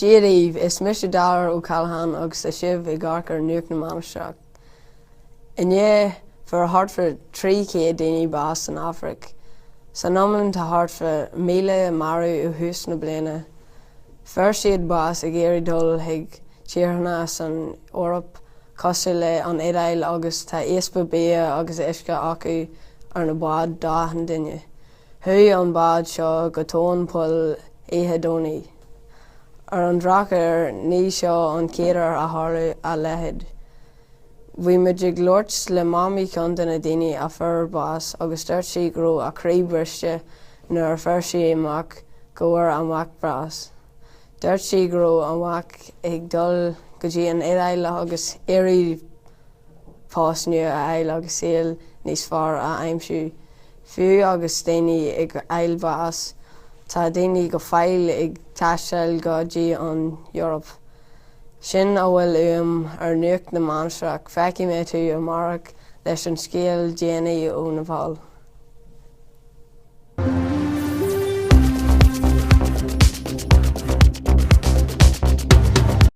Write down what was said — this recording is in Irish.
Dia daoibh, is mise Dara O'Callaghan agus tá sibh ag amharc ar Nuacht na Mainistreach. Inné, fuair thart fá 300 daoine bás san Afraic. San iomlán tá thart fá 1,000 marbh ó thús na bliana. Fuair siad bás ag iarraidh dul chuig tíortha san Eoraip cosúil le an Iodáil agus tá easpa bia agus uisce acu ar na báid d'achan duine. Chuaigh an bád seo go tóin poill oíche Domhnaigh. Ar an drochuair, ní seo an chéad uair a tharla a leithéid. Bhí muid ag labhairt le mamaí ceann de na daoine a fuair bás agus dúirt sí go raibh a croí briste nuair a fuair sí amach go bhfuair a mac bás. Dúirt sí go raibh a mac ag dul go dtí an Iodáil agus iarraidh post nua a fháil agus saol níos fearr a aimsiú. Fiú agus daoine ag fháil bás, tá daoine go fóill ag taisteal go dtí an Eoraip. Sin a bhfuil uaim ar Nuacht na Mainistreach, feicfidh mé tú amárach leis an scéal déanaí ó Nepal.